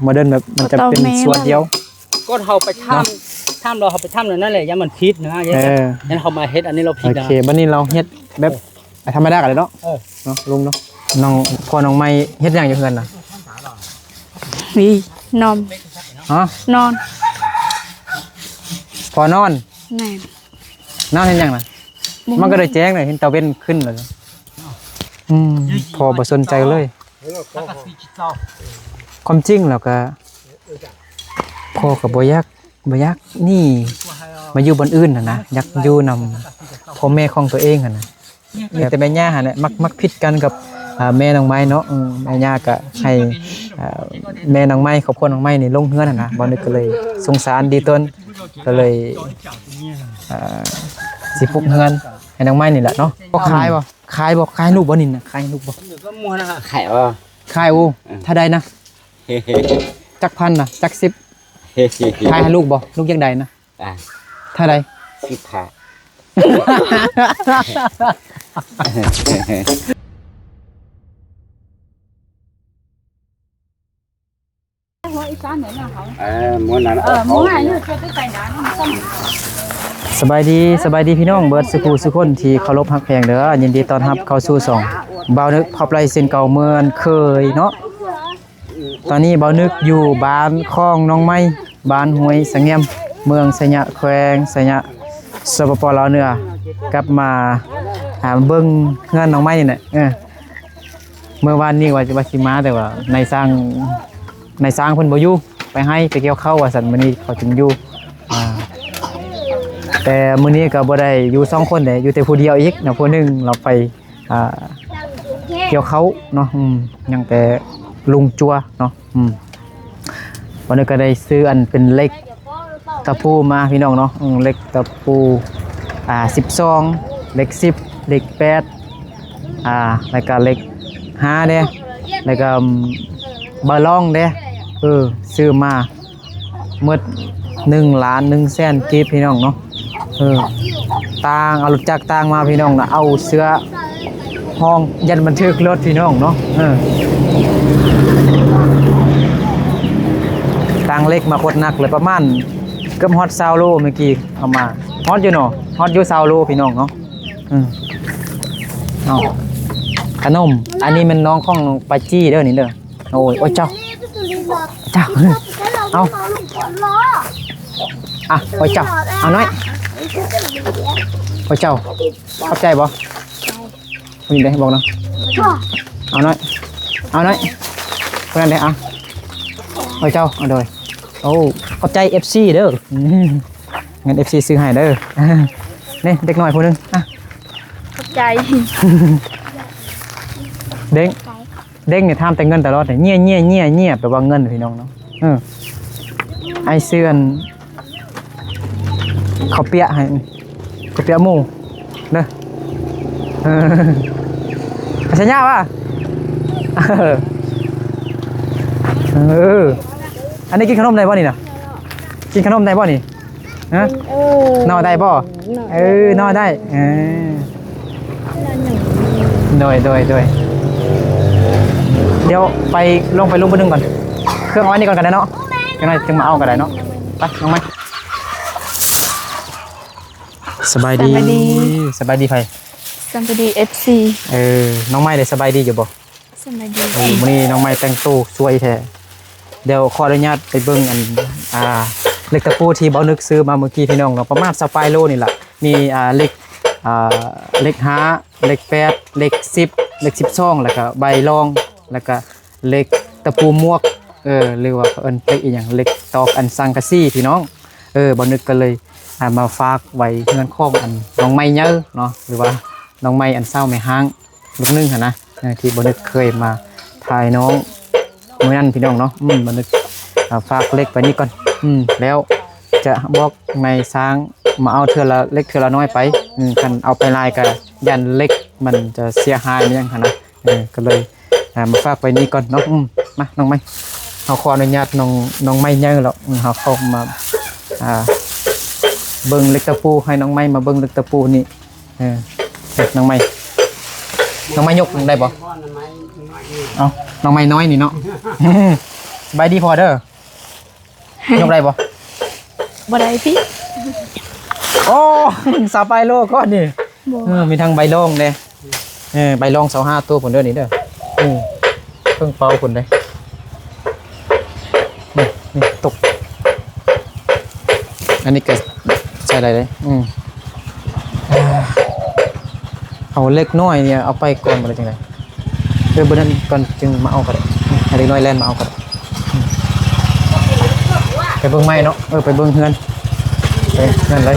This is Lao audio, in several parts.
ໂມເດີນ ແບບມັນຈະເປັນສ່ວນດຽວ. ກໍເຮົາໄປຖາມ ຖາມລາວ ເຮົາໄປຖາມແນວນັ້ນແຫຼະ ຢ້ານມັນຜິດນະ ເອີ ຢ້ານເຂົາມາເຮັດອັນນີ້ລາວຜິດນະ. ໂອເຄ ບັດນີ້ລາວເຮັດແບບ ອ່າ ທຳມະດາກໍໄດ້ເນາະ ເອີ ເນາະ ລຸງເນາະ. ນ້ອງ ພໍ່ນ້ອງໃໝ່ເຮັດຫຍັງຢູ່ເຮືອນນະ? ນີ້ ນອນ ຮະ? ນອນ ພໍ່ນອນ? ແມ່ນ. ນອນເຮັດຫຍັງນະ? ມັນກໍໄດ້ແຈ້ງເລີຍ ເຫັນຕາເວັນຂຶ້ນແລ້ວ. ອືມ ພໍ່ບໍ່ສົນໃຈເລີຍ. ຄວາມຈິງແລ້ວກໍ ພໍ່ກໍບໍ່ຢາກ ບໍ່ຢາກໜີມາຢູ່ບ່ອນອື່ນຫັ້ນນະ ຢາກຢູ່ນຳພໍ່ແມ່ຂອງຕົວເອງຫັ້ນນະ. ມີແຕ່ແມ່ຍ່າຫັ້ນແຫຼະ ມັກ ມັກຜິດກັນກັບ ອ່າ ແມ່ນ້ອງໄມ້ເນາະ. ອືມ ແມ່ຍ່າກໍໃຫ້ ອ່າ ແມ່ນ້ອງໄມ້ ຄອບຄົວນ້ອງໄມ້ນີ້ລົງເຮືອນຫັ້ນນະ. ບ່າວນຶກກໍເລີຍສົງສານດີຕົນ ກໍເລີຍ ອ່າ ຊິປຸກເຮືອນໃຫ້ນ້ອງໄມ້ນີ້ແຫຼະເນາະ. ບໍ່ຂາຍບໍ່? ຂາຍບໍ່? ຂາຍລູກບໍ່ນີ້ນະ? ຂາຍລູກບໍ່? ຂາຍບໍ່? ຂາຍ. ໂອ້ ເອີ ເທົ່າໃດນະ? ຈັກພັນນະ? ຈັກສິບ? ຂາຍໃຫ້ລູກບໍ່? ລູກຢາກໄດ້ນະ? ອ່າ ເທົ່າໃດ? ສິບຫ້າ. ເອີ ໝູ່ນັ້ນ ເອີ ເອົາ ໝູ່ນັ້ນຢູ່ ເຈົ້າໄປໄປນະ. ສະບາຍດີ ສະບາຍດີພີ່ນ້ອງເບິດສູ່ຜູ້ສູ່ຄົນທີ່ເຄົາລົບຮັກແພງເດີ. ຍິນດີຕ້ອນຮັບເຂົ້າສູ່ຊ່ອງບ່າວນຶກ ພອບໄລ ເຊັ່ນເກົ່າເໝືອນເຄີຍເນາະ. ຕອນນີ້ບ່າວນຶກຢູ່ບ້ານຂອງນ້ອງໄມ້ ບ້ານຫ້ວຍສະແງມ ເມືອງໄຊຍະ ແຂວງໄຊຍະ ສປປ ລາວເໜືອ. ກັບມາຫາເບິ່ງເຮືອນນ້ອງໄມ້ນີ້ແຫຼະ. ເອີ ເມື່ອວານນີ້ວ່າ ວ່າຊິມາ ແຕ່ວ່ານາຍຊ່າງ ນາຍຊ່າງເພິ່ນບໍ່ຢູ່ ໄປໄຮ່ໄປກ່ຽວເຂົ້າວ່າຊັ້ນ. ມື້ນີ້ເຂົາຈຶ່ງຢູ່ ອ່າ ແຕ່ມື້ນີ້ກໍບໍ່ໄດ້ຢູ່ສອງຄົນເດ້ ຢູ່ແຕ່ຜູ້ດຽວອີກເນາະ. ຜູ້ໜຶ່ງລາວໄປ ອ່າ ກ່ຽວເຂົ້າເນາະ. ອືມ ຍັງແຕ່ລຸງຈົວເນາະ. ອືມ ວັນນີ້ກໍໄດ້ຊື້ອັນເປັນເຫຼັກຕະປູມາພີ່ນ້ອງເນາະ. ອືມ ເຫຼັກຕະປູ ອ່າ ສິບສອງ ເຫຼັກສິບ ເຫຼັກແປດ ອ່າ ແລ້ວກໍເຫຼັກຫ້າເດ້ ແລ້ວກໍ ອືມ ໃບລອງເດ້. ເອີ ຊື້ມາ ໝົດໜຶ່ງລ້ານໜຶ່ງແສນກີບພີ່ນ້ອງເນາະ. ເອີ ຕ່າງ ເອົາລົດຈັກຕ່າງມາພີ່ນ້ອງນະ ເອົາເຊືອກຫ້ອງ ຢ້ານມັນຖືກລົດພີ່ນ້ອງເນາະ. ເອີ ຕ່າງເຫຼັກມາໂຄດໜັກເລີຍ ປະມານເກືອບຮອດຊາວໂລ. ເມື່ອກີ້ເອົາມາ ຮອດຢູ່ເນາະ ຮອດຢູ່ຊາວໂລພີ່ນ້ອງເນາະ. ເອີ ເອົາຂະໜົມ ອັນນີ້ແມ່ນນ້ອງຂອງປາຈີເດີນີ້ເດີ. ໂອ້ຍ ໂອ້ຍເຈົ້າ ເຈົ້າ ເອົາ ອ່ະ ໂອ້ຍເຈົ້າ ເອົາໜ້ອຍ ໂອ້ຍເຈົ້າ ຂອບໃຈບໍ່? ນີ້ເດ້ ບອກເນາະ ເອົາໜ້ອຍ ເອົາໜ້ອຍ ຄົນນັ້ນເດ້. ເອົາ ໂອ້ຍເຈົ້າ ເອົາ ໂດຍ ໂອ້ ຂອບໃຈເອັຟຊີເດີ. ເງິນເອັຟຊີຊື້ໃຫ້ເດີ. ນີ້ເດັກນ້ອຍຜູ້ໜຶ່ງ ອ່ະ ຂອບໃຈ. ເດັກ ເດັກນີ້ຖາມແຕ່ເງິນຕະຫຼອດ ເງຍ ເງຍ ເງຍ ເງຍ ແປວ່າເງິນພີ່ນ້ອງເນາະ. ເອີ ອ້າຍຊື້ອັນ ເຂົ້າປຽກໃຫ້ ເຂົ້າປຽກໝູເດີ. ເອີ ໄປໃສຍາວະ? ເອີ ເອີ ອັນນີ້ກິນຂະໜົມໄດ້ບໍ່ນີ້ນະ? ກິນຂະໜົມໄດ້ບໍ່ນີ້? ຮະ ເອີ ໜໍ່ໄດ້ບໍ່? ເອີ ໜໍ່ໄດ້ ເອີ ໂດຍ ໂດຍ ໂດຍ ດຽວໄປ ລົງໄປລຸມບຶງກ່ອນ ເຄື່ອງເອົາໄວ້ນີ້ກ່ອນກໍໄດ້ເນາະ ຈັ່ງໃດຈຶ່ງມາເອົາກໍໄດ້ເນາະ. ໄປ ນ້ອງໄມ້ ສະບາຍດີ ສະບາຍດີ ສະບາຍດີໃຜ? ສະບາຍດີເອັຟຊີ. ເອີ ນ້ອງໄມ້ໄດ້ສະບາຍດີຢູ່ບໍ່? ສະບາຍດີ. ໂອ້ ມື້ນີ້ນ້ອງໄມ້ແຕ່ງໂຕສວຍແທ້. ດຽວຂໍອະນຸຍາດໄປເບິ່ງອັນ ອ່າ ເຫຼັກຕະປູທີ່ບ່າວນຶກຊື້ມາມື້ກີ້ພີ່ນ້ອງເນາະ ປະມານຊາວປາຍໂລນີ້ລະ. ມີ ອ່າ ເຫຼັກ ອ່າ ເຫຼັກຫ້າ ເຫຼັກແປດ ເຫຼັກສິບ ເຫຼັກສິບສອງ ແລ້ວກະໃບລອງ ແລ້ວກະເຫຼັກຕະປູໝວກ ເອີ ຫຼືວ່າເຂົາເອີ້ນເຫຼັກອີ່ຫຍັງ ເຫຼັກຕອກອັນສັງກະສີພີ່ນ້ອງ. ເອີ ບ່າວນຶກກໍເລີຍ ອ່າ ມາຝາກໄວ້ເຮືອນຂອງອັນນ້ອງໄມ້ໃຫຍ່ເນາະ ຫຼືວ່ານ້ອງໄມ້ອັນສາວແມ່ຮ້າງ ລຸງໜຶ່ງຫັ້ນນະ ເອີ ທີ່ບ່າວນຶກເຄີຍມາຖ່າຍນ້ອງມື້ນັ້ນພີ່ນ້ອງເນາະ. ອືມ ບ່າວນຶກ ອ່າ ຝາກເຫຼັກໄວ້ນີ້ກ່ອນ. ອືມ ແລ້ວຈະບອກນາຍຊ່າງມາເອົາເທື່ອລະເລັກເທື່ອລະນ້ອຍໄປ. ອືມ ຄັນເອົາໄປຫຼາຍກະຢ້ານເຫຼັກມັນຈະເສຍຫາຍແມ່ນຫຍັງຫັ້ນນະ. ເອີ ກໍເລີຍ ອ່າ ມາຝາກໄວ້ນີ້ກ່ອນເນາະ. ອືມ ມາ ນ້ອງໄມ້ ເຮົາຂໍອະນຸຍາດນ້ອງ ນ້ອງໄມ້ໃຫຍ່ແລ້ວ ເຮົາເຂົ້າມາ ອ່າ ເບິ່ງເຫຼັກຕະປູ ໃຫ້ນ້ອງໄມ້ມາເບິ່ງເຫຼັກຕະປູນີ້. ເອີ ນ້ອງໄມ້ ນ້ອງໄມ້ຍົກໄດ້ບໍ່? ເອົ້າ ນ້ອງໄມ້ນ້ອຍນີ້ເນາະ. ສະບາຍດີພໍ່ເດີ. ຍົກໄດ້ບໍ່? ບໍ່ໄດ້ຕິ. ໂອ້ ສາວປາຍໂລກ່ອນນີ້. ບໍ່ ເອີ ມີທັງໃບລອງເດ້. ເອີ ໃບລອງຊາວຫ້າໂຕພຸ້ນເດີນີ້ເດີ. ອື ເຄິ່ງເປົາພຸ້ນເດ້. ນີ້ ນີ້ຕົກ ອັນນີ້ກໍໃຊ້ໄດ້ເດ້. ອື ເອົາເລັກນ້ອຍນີ້ເອົາໄປກ່ອນບໍ່ ຫຼືຈັ່ງໃດ? ເອີ ເບິ່ງນັ້ນກ່ອນຈຶ່ງມາເອົາກໍໄດ້. ໃຫ້ເດັກນ້ອຍແລ່ນມາເອົາກໍໄດ້. ໄປເບິ່ງໃໝ່ເນາະ. ເອີ ໄປເບິ່ງເຮືອນ ໄປເຮືອນເລີຍ.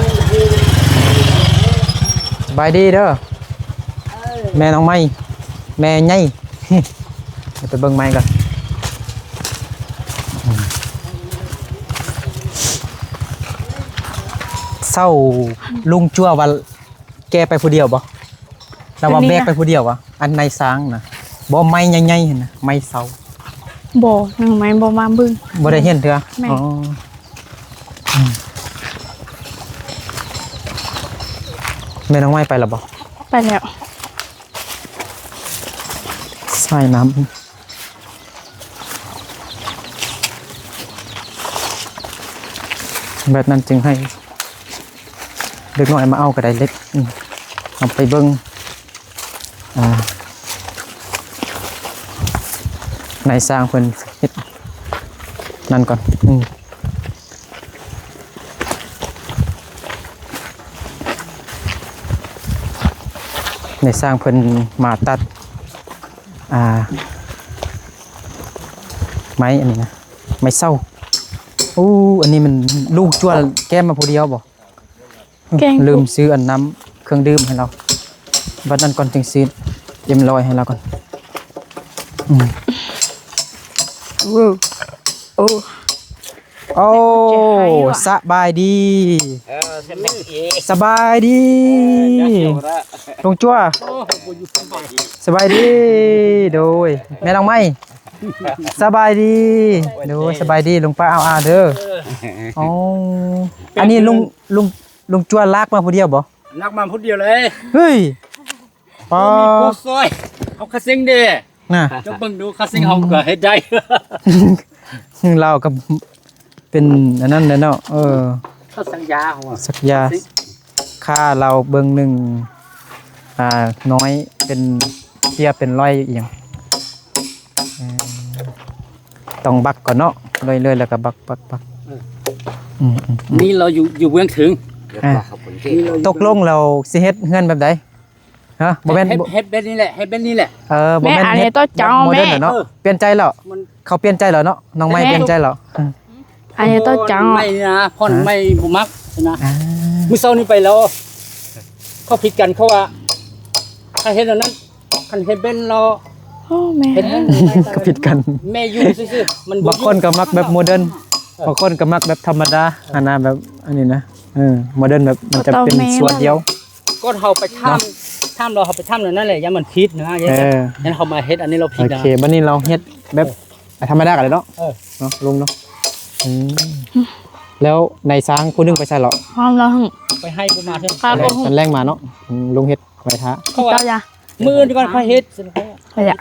ສະບາຍດີເດີ ແມ່ນ້ອງໄມ້ ແມ່ໃຫຍ່. ໄປເບິ່ງໃໝ່ກ່ອນ. ເຊົ່າ ລຸງຈົວວ່າແກໄປຜູ້ດຽວບໍ່? ລາວວ່າແບກໄປຜູ້ດຽວຫວາ? ອັນນາຍຊ່າງນະ. ບໍ່ ໄມ້ໃຫຍ່ໆຫັ້ນນະ ໄມ້ເຊົ່າ. ບໍ່ ຍັງໄມ່ ບໍ່ມາເບິ່ງ. ບໍ່ໄດ້ເຫັນເທື່ອ. ແມ່ນ. ອໍ ອືມ ແມ່ນ້ອງໄມ້ໄປແລ້ວບໍ່? ໄປແລ້ວ. ສາຍນ້ຳ ແບບນັ້ນຈຶ່ງໃຫ້ເດັກນ້ອຍມາເອົາກໍໄດ້ເລັກ. ອືມ ເຮົາໄປເບິ່ງ ອ່າ ນາຍຊ່າງເພິ່ນເຮັດນັ້ນກ່ອນ. ອືມ ນາຍຊ່າງເພິ່ນມາຕັດ ອ່າ ໄມ້ອັນນີ້ນະ ໄມ້ເຊົ່າ. ໂອ້ ອັນນີ້ມັນລຸງຈົວແກມມາຜູ້ດຽວບໍ່? ແກງ ລືມຊື້ອັນນ້ຳເຄື່ອງດື່ມໃຫ້ລາວ. ບັດນັ້ນກ່ອນຈຶ່ງຊື້ເອັມຮ້ອຍໃຫ້ລາວກ່ອນ. ອືມ ໂອ້ ໂອ້ ໂອ້ ສະບາຍດີ. ເອີ ສະບາຍດີ ເອີ ລຸງຈົວ. ໂອ້ ສະບາຍດີ ໂດຍ ແມ່ນ້ອງໄມ້. ສະບາຍດີ. ໂດຍ ສະບາຍດີລຸງປ້າອາວອາເດີ. ເອີ ອໍ ອັນນີ້ລຸງ ລຸງ ລຸງຈົວລາກມາຜູ້ດຽວບໍ່? ລາກມາຜູ້ດຽວເລີຍ. ເຮີ້ຍ ບໍ່ມີຜູ້ຊ່ວຍ ເອົາຄາເສັງເດ້ນະ. ເຈົ້າເບິ່ງດູ ຄາເສັງເຮົາກໍເຮັດໄດ້. ອືມ ລາວກໍເປັນອັນນັ້ນແຫຼະເນາະ. ເອີ ເຂົາສັກຢາ ເຂົາວ່າ ສັກຢາ. ຄ່າລາວເບິ່ງໜຶ່ງ ອ່າ ນ້ອຍ ເປັນເປັນຮ້ອຍອີ່ຫຍັງ. ເອີ ຕ້ອງບັກກ່ອນເນາະ ເລື້ອຍໆ ແລ້ວກໍບັກໆໆ. ເອີ ອືມໆໆ ນີ້ລາວຢູ່ ຢູ່ເບື້ອງເທິງ. ອ່າ ຕົກລົງແລ້ວຊິເຮັດເຮືອນແບບໃດ? ຮະ ບໍ່ແມ່ນ ເຮັດ ເຮັດແບບນີ້ແຫຼະ ເຮັດແບບນີ້ແຫຼະ. ເອີ ບໍ່ແມ່ນ ແມ່ ອັນນີ້ ເຮັດ ໂຕເຈົ້າ ແບບໂມເດີນແຫຼະເນາະ. ແມ່ ເອີ ປ່ຽນໃຈແລ້ວ. ມັນ ເຂົາປ່ຽນໃຈແລ້ວເນາະ ນ້ອງໄມ້ ແມ່ ປ່ຽນໃຈແລ້ວ. ອືມ ອັນນີ້ໂຕເຈົ້າ ໄມ້ນະ ຜ່ອນ ຮະ ໄມ້ບໍ່ມັກນະ. ອ່າ ມື້ເຊົ້ານີ້ໄປແລ້ວ ເຂົາຜິດກັນ ເຂົາວ່າ ຖ້າເຮັດແນວນັ້ນ ຄັນເຮັດເປັນແລ້ວ ໂອ້ ແມ່ ເຮັດແນວນັ້ນ ກໍຜິດກັນ. ແມ່ຢູ່ຊື່ໆ ມັນບໍ່ ບາງຄົນກໍມັກແບບໂມເດີນ ເອີ ບາງຄົນກໍມັກແບບທຳມະດາ ເອີ ຫັ້ນນະ ແບບອັນນີ້ນະ. ເອີ ໂມເດີນແບບມັນຈະເປັນສ່ວນດຽວ. ກໍເຮົາໄປຖາມ ເນາະ ຖາມລາວ ເຮົາໄປຖາມແນວນັ້ນແຫຼະ ຢ້ານມັນຜິດນະ. ເອີ ຢ້ານເຮົາມາເຮັດອັນນີ້ລາວຜິດນະ. ໂອເຄ ບັດນີ້ລາວເຮັດແບບ ເອີ ທຳມະດາກໍໄດ້ເນາະ. ເອີ ເນາະ ລຸງເນາະ. ອືມ ແລ້ວນາຍຊ່າງຜູ້ໜຶ່ງໄປໃສເລາະ? ພ້ອມແລ້ວ ໄປໃຫ້ບໍ່ມາເທື່ອ ຂ້າບໍ່ຮູ້ ຕອນແລງມາເນາະ. ອືມ ລຸງເຮັດໄວ້ຖ້າ. ເຂົາວ່າ ມື້ອື່ນກ່ອນຄ່ອຍເຮັດ ຂ້ອຍຢາກ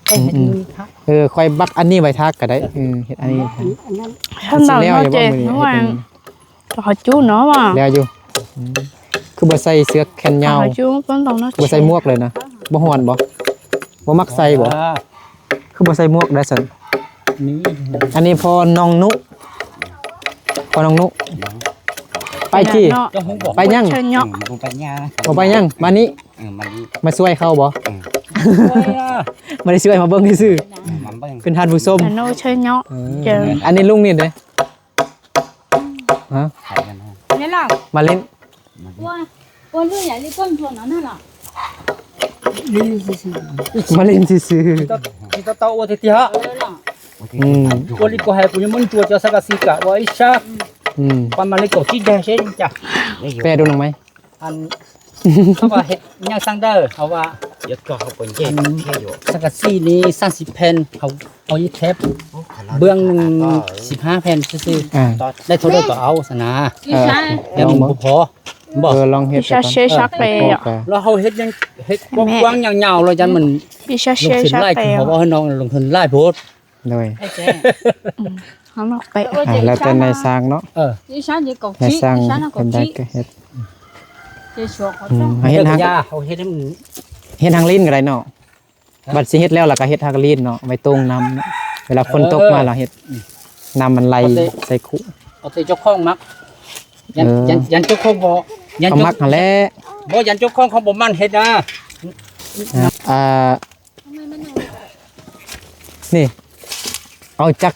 ຂ້ອຍເຮັດ ອືມ ມື້ ເອີ ຂ້ອຍບັກອັນນີ້ໄວ້ຖ້າກໍໄດ້. ເອີ ເຮັດອັນນີ້ຖ້າ. ອັນນັ້ນ ຊິແລ້ວຢູ່ບໍ່ມື້ນີ້? ເຮັດອັນນີ້ ເຂົາຈູ້ເນາະວ່າ ແລ້ວຢູ່. ອືມ ຄືບໍ່ໃສ່ເສື້ອແຂນຍາວ? ເຂົາຈູ້ເພິ່ນຕ້ອງເນາະ. ບໍ່ໃສ່ໝວກເລີຍນະ? ບໍ່ຮ້ອນບໍ່? ບໍ່ມັກໃສ່ບໍ່? ອ່າ ຄືບໍ່ໃສ່ໝວກໄດ້ຊັ້ນ? ນີ້ ອັນນີ້ພໍ່ນ້ອງນຸ ພໍ່ນ້ອງນຸ. ໄປທີ່ ໄປຫຍັງ? ເຊີນເນາະ ອືມ ບໍ່ໄປຫຍັງ ບໍ່ໄປຫຍັງ ມານີ້ ເອີ ມານີ້ ມາຊ່ວຍເຂົາບໍ່? ອືມ ບໍ່ໄດ້ຊ່ວຍ ມາເບິ່ງຊື່ໆ ອືມ ມາເບິ່ງ ເປັນທ່ານຜູ້ຊົມ. ໂນ ເຊີນເນາະ. ເອີ ອັນນີ້ລຸງນີ້ເດ້. ຮະ? ມາຫຼິ້ນ ມາຫຼິ້ນຊື່ໆ. ອືມ ໂອລິໂກໄຮປຸຍະມົນຈົວຈາສະກະຊິກະວະອິຊາ. ອືມ ປະມາລິໂກຈິດແດເຊນຈາ. ແປດູໜຶ່ງໄໝ? ອັນ ເຂົາວ່າເຮັດຫຍັງສັງເດີ ເຂົາວ່າ ສັງກະສີນີ້ສາມສິບແຜ່ນ ເຮົາ ເຮົາເຮັດແຖບເບື້ອງໜຶ່ງສິບຫ້າແຜ່ນຊື່ໆ. ອ່າ ໄດ້ເທົ່າໃດກໍເອົາຊັ້ນນະ. ເອີ ແຕ່ມັນບໍ່ພໍ ບໍ່ ເອີ ລອງເຮັດ ແລ້ວເຮົາເຮັດຫຍັງ ເຮັດກວ້າງໆຍາວໆ ແລ້ວຢ້ານມັນລົງທຶນຫຼາຍ ຄືເຮົາເວົ້າໃຫ້ນ້ອງ ລົງທຶນຫຼາຍໂພດ. ໂດຍ ອືມ ເຮົາເນາະ ໄປ ອ່າ ແລ້ວແຕ່ນາຍຊ່າງເນາະ ເອີ ນາຍຊ່າງເຮັດໄດ້ກໍເຮັດ ອືມ ເຮັດທາງ ເຮັດທາງ ເຮັດທາງລີ້ນກໍໄດ້ເນາະ. ບັດຊິເຮັດແລ້ວ ແລ້ວກໍເຮັດທາງລີ້ນເນາະ ໄວ້ໂຕ່ງນ້ຳເນາະ ເວລາຝົນຕົກມາ ເອີ ແລ້ວເຮັດ ອືມ ນ້ຳມັນໄຫຼໃສ່ຄຸ ເອົາແຕ່ເຈົ້າຂອງມັກ ຢ້ານ ເອີ ຢ້ານ ຢ້ານເຈົ້າຂອງບໍ່ ຢ້ານເຈົ້າ ເຂົາມັກຫັ້ນແຫຼະ ບໍ່ ຢ້ານເຈົ້າຂອງເຂົາບໍ່ໝັ່ນເຮັດນະ ອ່າ ນີ້ ເອົາຈັກ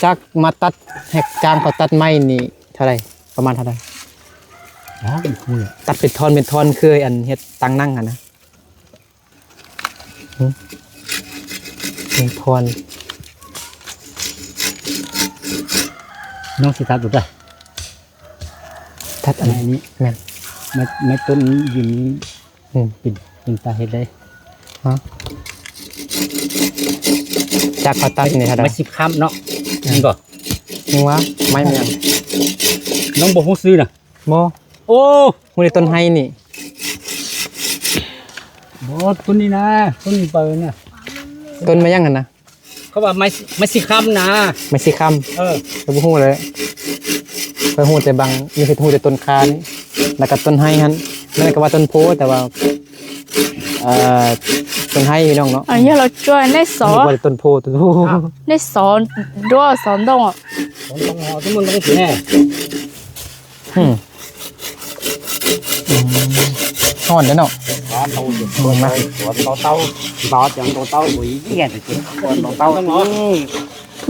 ຈັກມາຕັດ ໃຫ້ຊ່າງເຂົາຕັດໄມ້ນີ້ເທົ່າໃດ ປະມານເທົ່າໃດ? ອໍ ມັນຄູນ ຕັດເປັນທ່ອນເປັນທ່ອນ ຄືອັນເຮັດຕັ່ງນັ່ງຫັ້ນນະ. ຫຶ ເປັນທ່ອນ ນ້ອງຊິຕັດດູເດີ້ ຕັດອັນນີ້ ແມ່ນ ໄມ້ ໄມ້ຕົ້ນຢືນນີ້ ອືມ ເປັນ ເປັນຕາເຮັດໄດ້ ຮະ ຈັກເຂົາຕັດນີ້ເທົ່າໃດ? ໄມ້ສິບຄ້ຳເນາະ ອືມ ແມ່ນບໍ່? ຍັງວ່າໄມ້ແມ່ນຫຍັງ? ນ້ອງບໍ່ຮູ້ຊື່ນະ? ບໍ່ ໂອ້ ຮູ້ແຕ່ຕົ້ນໄຮນີ້ ບໍ່ ຕົ້ນນີ້ນະ ຕົ້ນນີ້ໄປນະ ຕົ້ນໄມ້ຫຍັງຫັ້ນນະ? ເຂົາວ່າໄມ້ ໄມ້ສີຄຳນະ ໄມ້ສີຄຳ ເອີ ຂ້ອຍບໍ່ຮູ້ເລີຍ ຂ້ອຍຮູ້ແຕ່ບາງ ມີແຕ່ ຮູ້ແຕ່ຕົ້ນຂ່ານີ້ ແລ້ວກໍຕົ້ນໄຮຫັ້ນ ແລ້ວກໍວ່າຕົ້ນໂພ ແຕ່ວ່າ ເອີ ຕົ້ນໄຮພີ່ນ້ອງເນາະ ອັນນີ້ເຮົາຈອຍໃນສອ ຮູ້ແຕ່ຕົ້ນໂພ ຕົ້ນໂພ ໃນສອ ດອ ສອນດອງ ສອນດອງ ເອົາຕົວມັນລົງແດ່. ອືມ ອືມ ຮ້ອນເດ້ເນາະ ຮ້ອນເອົາຢູ່ ອືມ ນະ ສວນຕໍ່ເຕົາ ບໍ່ຈັ່ງຕໍ່ເຕົາ ໂອ້ຍ ເຫຍ ສວນຕໍ່ເຕົາ ນີ້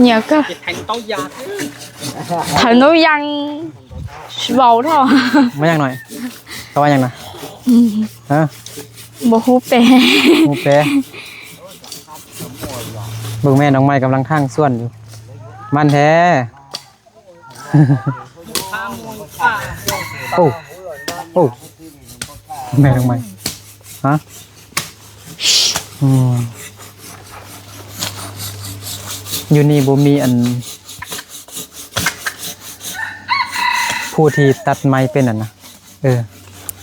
ຫຍັງກະ ແທງເຕົາຢາງ ແທງເຕົາຢາງ ເວົ້າເຖາະ ມາຫຍັງໜ້ອຍ ເຂົາວ່າຫຍັງນະ? ອືມ ຮະ ບໍ່ຮູ້ແປ ບໍ່ຮູ້ແປ ເບິ່ງແມ່ນ້ອງໃໝ່ກຳລັງຖາງສວນຢູ່ ມັນແທ້. ໂອ້ ໂອ້ ແມ່ນຫຍັງໃໝ່ ຮະ? ອືມ ຢູ່ນີ້ບໍ່ມີອັນ ຜູ້ທີ່ຕັດໄມ້ເປັນຫັ້ນນະ ເອີ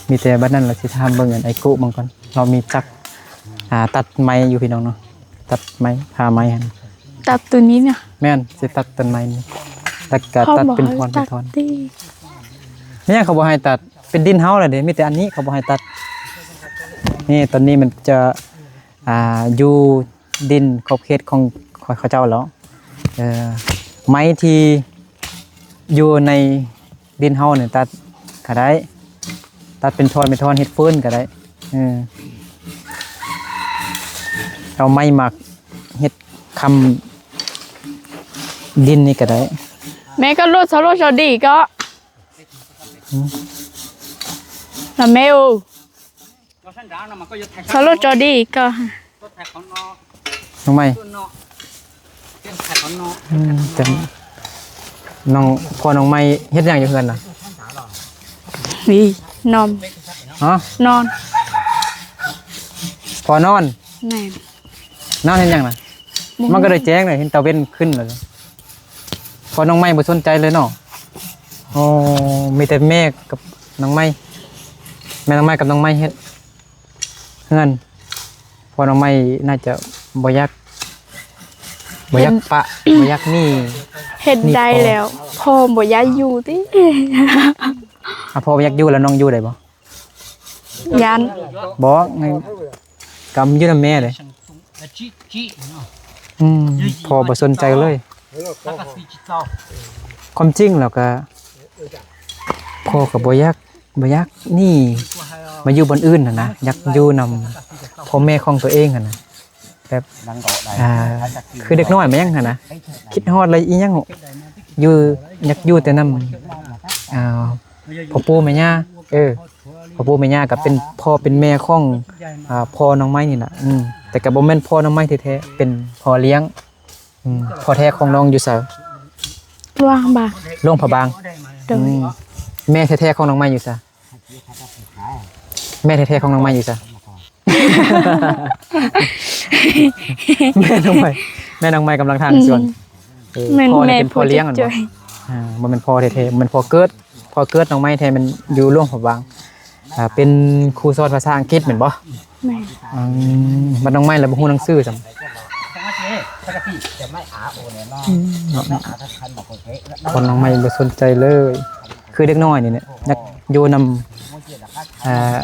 ມີແຕ່ບັດນັ້ນລະ ຊິຖາມເບິ່ງອັນໄອ້ກຸເບິ່ງກ່ອນ ລາວມີຈັກ ອ່າ ຕັດໄມ້ຢູ່ພີ່ນ້ອງເນາະ ຕັດໄມ້ ຜ່າໄມ້ຫັ້ນ ຕັດໂຕນີ້ນະ ແມ່ນ ຊິຕັດຕົ້ນໄມ້ນີ້ ແລ້ວກະຕັດເປັນທ່ອນເປັນທ່ອນ ແມ່ນຫຍັງເຂົາບໍ່ໃຫ້ຕັດ ເປັນດິນເຮົາລະເດ ມີແຕ່ອັນນີ້ເຂົາບໍ່ໃຫ້ຕັດ ນີ້ ຕອນນີ້ມັນຈະ ອ່າ ຢູ່ດິນຂອບເຂດຂອງເຂົາເຈົ້າແລ້ວ ເອີ ໄມ້ທີ່ຢູ່ໃນ ດິນເຮົານີ້ຕັດກໍໄດ້ ຕັດເປັນທ່ອນເປັນທ່ອນເຮັດເຟີນກໍໄດ້ ເອີ ເອົາໄມ້ມາເຮັດຄ້ຳດິນນີ້ກໍໄດ້ ແມ່ກໍລົດ ເຊົາລົດ ເຊົາດີກໍ ອືມ ລະແມ່ເອີຍ ເຊົາລົດ ເຊົາດີກໍ ນ້ອງໃໝ່ ອືມ ແຕ່ນ້ອງ ພໍ່ນ້ອງໃໝ່ເຮັດຫຍັງຢູ່ເຮືອນນະ? ນີ້ ນອນ ຮະ? ນອນ ພໍ່ນອນ ແມ່ນ ນອນເຮັດຫຍັງນະ? ມັນກໍໄດ້ແຈ້ງເລີຍ ເຫັນຕາເວັນຂຶ້ນແລ້ວ ພໍ່ນ້ອງໃໝ່ບໍ່ສົນໃຈເລີຍເນາະ? ໂອ້ ມີແຕ່ແມ່ກັບນ້ອງໃໝ່ ແມ່ນ້ອງໃໝ່ກັບນ້ອງໃໝ່ເຮັດເຮືອນ ພໍ່ນ້ອງໃໝ່ໜ້າຈະບໍ່ຢາກ ບໍ່ຢາກປະ ບໍ່ຢາກໜີ ເຮັດໄດ້ແລ້ວ ພໍ່ບໍ່ຢາກຢູ່ຕິ ອ່າ ພໍ່ບໍ່ຢາກຢູ່ແລ້ວນ້ອງຢູ່ໄດ້ບໍ່? ຢ້ານ ບໍ່ ກຳຢູ່ນຳແມ່ເດ້ ອືມ ພໍ່ບໍ່ສົນໃຈເລີຍ ຄວາມຈິງແລ້ວກະ ພໍ່ກໍບໍ່ຢາກ ບໍ່ຢາກໜີມາຢູ່ບ່ອນອື່ນຫັ້ນນະ ຢາກຢູ່ນຳພໍ່ແມ່ຂອງຕົວເອງຫັ້ນນະ ແບບ ອ່າ ຄືເດັກນ້ອຍມາຫຍັງຫັ້ນນະ ຄິດຮອດແລ້ວອີຫຍັງ ຢູ່ ຢາກຢູ່ແຕ່ນຳ ອ່າ ພໍ່ປູ່ແມ່ຍ່າ ເອີ ພໍ່ປູ່ແມ່ຍ່າກໍເປັນພໍ່ເປັນແມ່ຂອງ ອ່າ ພໍ່ນ້ອງໄມ້ນີ້ລະ ອືມ ແຕ່ກໍບໍ່ແມ່ນພໍ່ນ້ອງໄມ້ແທ້ໆ ເປັນພໍ່ລ້ຽງ ອືມ ພໍ່ແທ້ຂອງນ້ອງຢູ່ໃສ? ຫຼວງພະບາງ ຫຼວງພະບາງ ໂດຍ ອືມ ແມ່ແທ້ໆຂອງນ້ອງໄມ້ຢູ່ໃສ? ແມ່ແທ້ໆຂອງນ້ອງໄມ້ຢູ່ໃສ? ແມ່ນ້ອງໄມ້ ແມ່ນ້ອງໄມ້ກຳລັງຖາງສວນ ອືມ ເອີ ແມ່ນ ພໍ່ນີ້ເປັນພໍ່ລ້ຽງແມ່ນບໍ່? ອ່າ ບໍ່ແມ່ນພໍ່ແທ້ໆ ບໍ່ແມ່ນພໍ່ເກີດ ພໍ່ເກີດນ້ອງໄມ້ແທ້ແມ່ນຢູ່ຫຼວງພະບາງ ອ່າ ເປັນຄູສອນພາສາອັງກິດແມ່ນບໍ່? ແມ່ນ ອືມ ບັດນ້ອງໄມ້ລະບໍ່ຮູ້ໜັງສືຊ້ຳ ອືມ ເນາະ ຄົນນ້ອງໃໝ່ບໍ່ສົນໃຈເລີຍ ຄືເດັກນ້ອຍນີ້ແຫຼະ ຢາກຢູ່ນຳ ອ່າ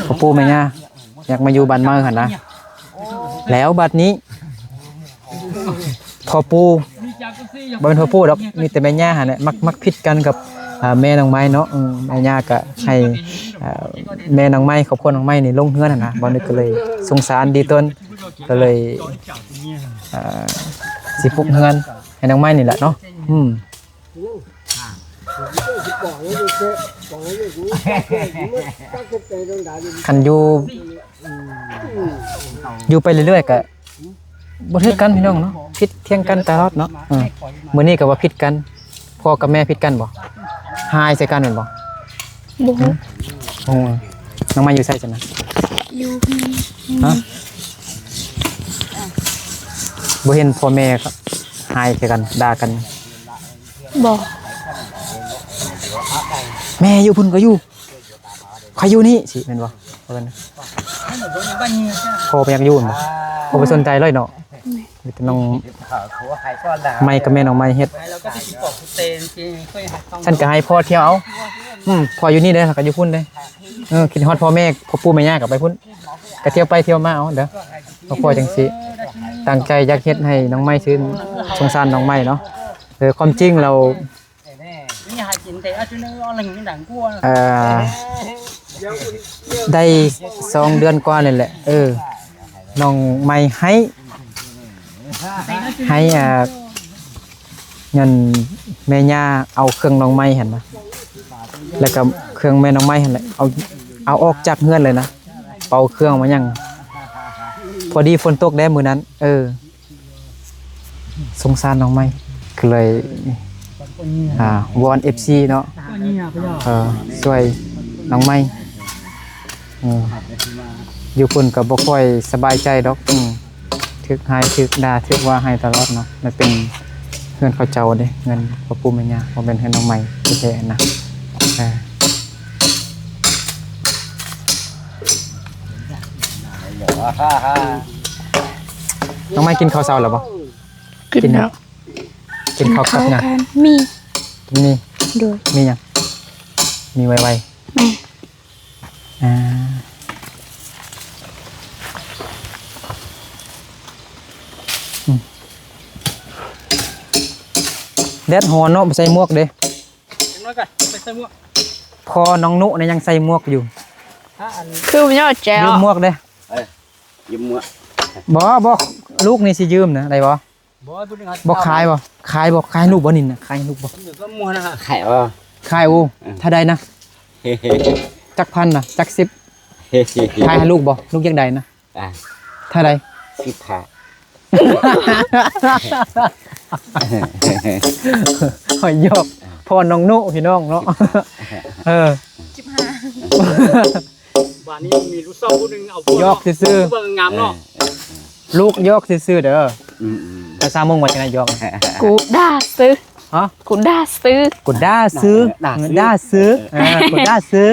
ພໍ່ປູ່ແມ່ຍ່າ ຢາກມາຢູ່ບ້ານໃໝ່ຫັ້ນນະ ແລ້ວບັດນີ້ ພໍ່ປູ່ ບໍ່ແມ່ນພໍ່ປູ່ດອກ ມີແຕ່ແມ່ຍ່າຫັ້ນແຫຼະ ມັກ ມັກຜິດກັນກັບ ອ່າ ແມ່ນ້ອງໃໝ່ເນາະ ເອີ ແມ່ຍ່າກະໃຫ້ ອ່າ ແມ່ນ້ອງໃໝ່ ຄອບຄົວນ້ອງໃໝ່ນີ້ລົງເຮືອນຫັ້ນນະ ບ່າວນຶກກໍເລີຍສົງສານດີຕົນ ກໍເລີຍ ອ່າ ຊິປຸກເຮືອນໃຫ້ນ້ອງໃໝ່ນີ້ແຫຼະເນາະ ອືມ ຄັນຢູ່ ຢູ່ໄປເລື້ອຍໆ ກະບໍ່ຖືກກັນພີ່ນ້ອງເນາະ ຜິດຖຽງກັນຕະຫຼອດເນາະ ເອີ ມື້ນີ້ກໍວ່າຜິດກັນ ພໍ່ກັບແມ່ຜິດກັນບໍ່? ຮ້າຍໃສ່ກັນແມ່ນບໍ່? ບໍ່ຮູ້ ໂອ້ ນ້ອງໃໝ່ຢູ່ໃສຊັ້ນນະ? ຢູ່ເຮືອນ ຮະ? ບໍ່ເຫັນພໍ່ແມ່ຮ້າຍໃສ່ກັນ ດ່າກັນ? ບໍ່ ແມ່ຢູ່ພຸ້ນກໍຢູ່ ຂ້ອຍຢູ່ນີ້ຊິແມ່ນບໍ່? ພໍ່ບໍ່ຢາກຢູ່ແມ່ນບໍ່? ພໍ່ບໍ່ຢາກຢູ່ແມ່ນບໍ່? ພໍ່ບໍ່ສົນໃຈເລີຍເນາະ ມີແຕ່ນ້ອງໃໝ່ກັບແມ່ນ້ອງໃໝ່ເຮັດ ຊັ້ນກໍໃຫ້ພໍ່ທ່ຽວເອົາ ອືມ ພໍ່ຢູ່ນີ້ເດ້ ແລ້ວກໍຢູ່ພຸ້ນເດ້ ເອີ ຄິດຮອດພໍ່ແມ່ ພໍ່ປູ່ແມ່ຍ່າກໍໄປພຸ້ນ ກໍທ່ຽວໄປທ່ຽວມາເອົາເດີ ພໍ່ຈັ່ງຊິຕັ້ງໃຈຢາກເຮັດໃຫ້ນ້ອງໃໝ່ຊື່ນ ສົງສານນ້ອງໃໝ່ເນາະ ເອີ ຄວາມຈິງແລ້ວ ເອີ ໄດ້ສອງເດືອນກວ່ານີ້ແຫຼະ ເອີ ນ້ອງໃໝ່ໃຫ້ ໃຫ້ ອ່າ ເງິນແມ່ຍ່າເອົາເຄື່ອງນ້ອງໃໝ່ຫັ້ນນະ ແລ້ວກໍເຄື່ອງແມ່ນ້ອງໃໝ່ຫັ້ນແຫຼະ ເອົາ ເອົາອອກຈາກເຮືອນເລີຍນະ ເປົາເຄື່ອງມາຫຍັງ ພໍດີຝົນຕົກແດ່ມື້ນັ້ນ ເອີ ສົງສານນ້ອງໃໝ່ ກໍເລີຍ ອ່າ ວອນເອັຟຊີເນາະ ເອີ ຊ່ວຍນ້ອງໃໝ່ ເອີ ຢູ່ພຸ້ນກໍບໍ່ຄ່ອຍສະບາຍໃຈດອກ ອືມ ຖືກຮ້າຍ ຖືກດ່າ ຖືກວ່າຮ້າຍຕະຫຼອດເນາະ ມັນເປັນເຮືອນເຂົາເຈົ້າເດ້ ເຮືອນພໍ່ປູ່ແມ່ຍ່າ ບໍ່ແມ່ນເຮືອນນ້ອງໃໝ່ແທ້ໆນະ ເອີ. ນ້ອງໃໝ່ກິນເຂົ້າເຊົ້າແລ້ວບໍ່? ກິນແລ້ວ ກິນເຂົ້າກັບຫຍັງ? ມີ ມີ ໂດຍ ມີຫຍັງ? ມີໄວໆ ແມ່ນ ອ່າ ອືມ ແດດຮ້ອນເນາະ ບໍ່ໃສ່ໝວກເດ້ ຈັ່ງນ້ອຍກໍໄປໃສ່ໝວກ ພໍ່ນ້ອງນຸນະຍັງໃສ່ໝວກຢູ່ ຄືບໍ່ຍອດແຈວ ລືມໝວກເດ້ ເອີ ຢືມໝວກ ບໍ່ ບໍ່ ລູກນີ້ຊິຢືມນະ ໄດ້ບໍ່? ບໍ່ ບໍ່ຂາຍບໍ່? ຂາຍບໍ່? ຂາຍໃຫ້ລູກບໍ່ນີ້ນະ? ຂາຍໃຫ້ລູກບໍ່? ຂາຍບໍ່? ຂາຍ ໂອ້ ເອີ ເທົ່າໃດນະ? ຈັກພັນນະ? ຈັກສິບ? ຂາຍໃຫ້ລູກບໍ່? ລູກຢາກໄດ້ນະ? ອ່າ ເທົ່າໃດ? ສິບຫ້າ ຂ້ອຍຢອກ ພໍ່ນ້ອງນຸພີ່ນ້ອງເນາະ ເອີ ສິບຫ້າ ບ້ານນີ້ມີລູກສາວຜູ້ໜຶ່ງ ເອົາ ຢອກຊື່ໆ ເບິ່ງງາມເນາະ ເອີ ລູກຢອກຊື່ໆເດີ ອືມໆ ພາສາມົ້ງວ່າຈັ່ງໃດຢອກ? ກູດ່າຊື່ ຮະ? ກູດ່າຊື່ ກູດ່າຊື່ ດ່າຊື່ ເອີ ກູດ່າຊື່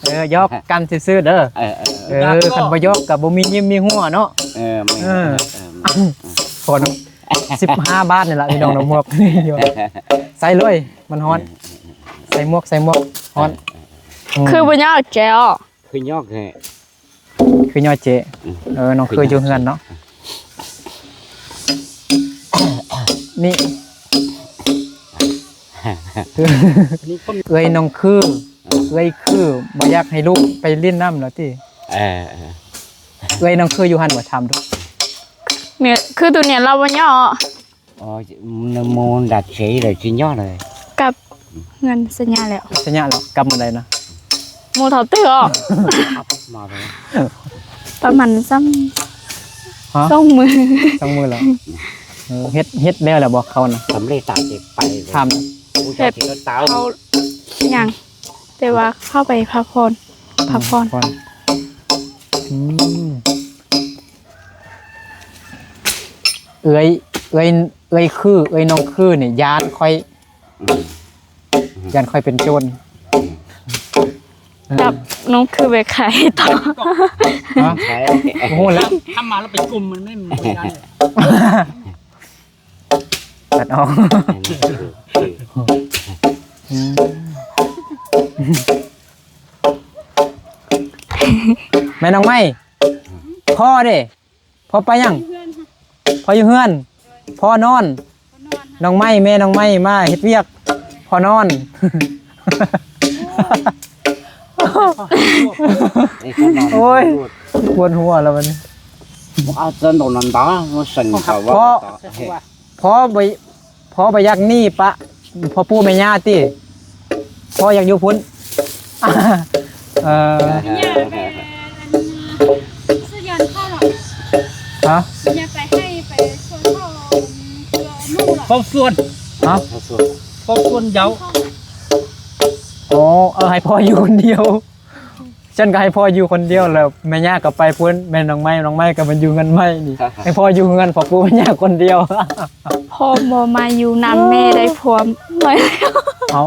ເອີ ຢອກກັນຊື່ໆເດີ ເອີ ເອີ ຄັນບໍ່ຢອກກໍບໍ່ມີຍິ້ມມີຫົວເນາະ ເອີ ແມ່ນ ເອີ ເອີ ພໍນະ ສິບຫ້າບາດນີ້ລະພີ່ນ້ອງເນາະ ໝວກ ໃສ່ເລີຍ ມັນຮ້ອນ ໃສ່ໝວກ ໃສ່ໝວກ ຮ້ອນ ເອີ ອືມ ຄືບໍ່ຍອກແຈວ ຄືຍອກແທ້ ຄືຍອກເຈ ອືມ ເອີ ນ້ອງຄືຢູ່ເຮືອນເນາະ ນີ້ ເອື້ອຍນ້ອງຄື ເອີ ເອື້ອຍຄືບໍ່ຢາກໃຫ້ລູກໄປຫຼິ້ນນ້ຳແລ້ວຕິ ເອີ ເອີ ເອື້ອຍນ້ອງຄືຢູ່ຫັ້ນບໍ່ ຖາມດູ ແມ່ນ ຄືໂຕນີ້ລາວບໍ່ຍອກ ອໍ ໂມນດັດເສຍເລີຍ ຊິຍອດເລີຍ ກັບເຮືອນສັນຍາແລ້ວ ສັນຍາແລ້ວ ກັບມື້ໃດນະ? ໝູ່ເຖົ້າເຕີອ ມາເລີຍ ປະມານຊ່ຳ ຮະ? ສອງມື້ ສອງມື້ແລ້ວ ເອີ ເຮັດ ເຮັດແລ້ວແລ້ວບໍ່ເຂົານະ? ສຳເລັດຕາມທີ່ໄປ ຖາມ ຜູ້ເຈົ້າຊິເອົາ ເຂົາຍັງ ແຕ່ວ່າເຂົ້າໄປພັກຜ່ອນ ອືມ ພັກຜ່ອນ ອືມ ເອື້ອຍ ເອື້ອຍ ເອື້ອຍຄື ເອື້ອຍນ້ອງຄືນີ້ຢ້ານຂ້ອຍ ອືມ ຢ້ານຂ້ອຍເປັນໂຈນ ອືມ ຈັບນ້ອງຄືໄປຂາຍຕໍ່. ຮະ? ຂາຍ ບໍ່ຮູ້ແລ້ວ. ທຳມາແລ້ວໄປກຸມມັນແມ່ນບໍ່ໄດ້. ຕັດອອກ. ແມ່ນ້ອງໄມ້ ພໍ່ເດ້? ພໍ່ໄປຫຍັງ? ພໍ່ຢູ່ເຮືອນ. ພໍ່ນອນ. ນ້ອງໄມ້ ແມ່ນ້ອງໄມ້ມາເຮັດວຽກ. ພໍ່ນອນ. ໂອ້ຍ ປວດຫົວແລ້ວບັດນີ້. ພໍ່ ພໍ່ບໍ່ ພໍ່ບໍ່ຢາກໜີປະພໍ່ປູ່ແມ່ຍ່າຕິ? ພໍ່ຢາກຢູ່ພຸ້ນ. ເອີ ຍ່າໄປອັນ ຊື້ຢານເຂົ້າເນາະ. ຮະ? ຍ່າໄປໃຫ້ໄປຊ່ວຍເຂົ້າເພື່ອໜູເນາະ. ເຝົ້າສວນ. ຮະ? ເຝົ້າສວນ ເຝົ້າສວນເຍົາ. ອໍ ເອີ ໃຫ້ພໍ່ຢູ່ຄົນດຽວ. ຊັ້ນກໍໃຫ້ພໍ່ຢູ່ຄົນດຽວ ແລ້ວແມ່ຍ່າກໍໄປພຸ້ນ. ແມ່ນ້ອງໄມ້ ນ້ອງໄມ້ກໍມາຢູ່ເຮືອນໃໝ່ນີ້ ໃຫ້ພໍ່ຢູ່ເຮືອນພໍ່ປູ່ແມ່ຍ່າຄົນດຽວ. ພໍ່ບໍ່ມາຢູ່ນຳແມ່ໄດ້ຜົວໃໝ່ແລ້ວ. ເອົ້າ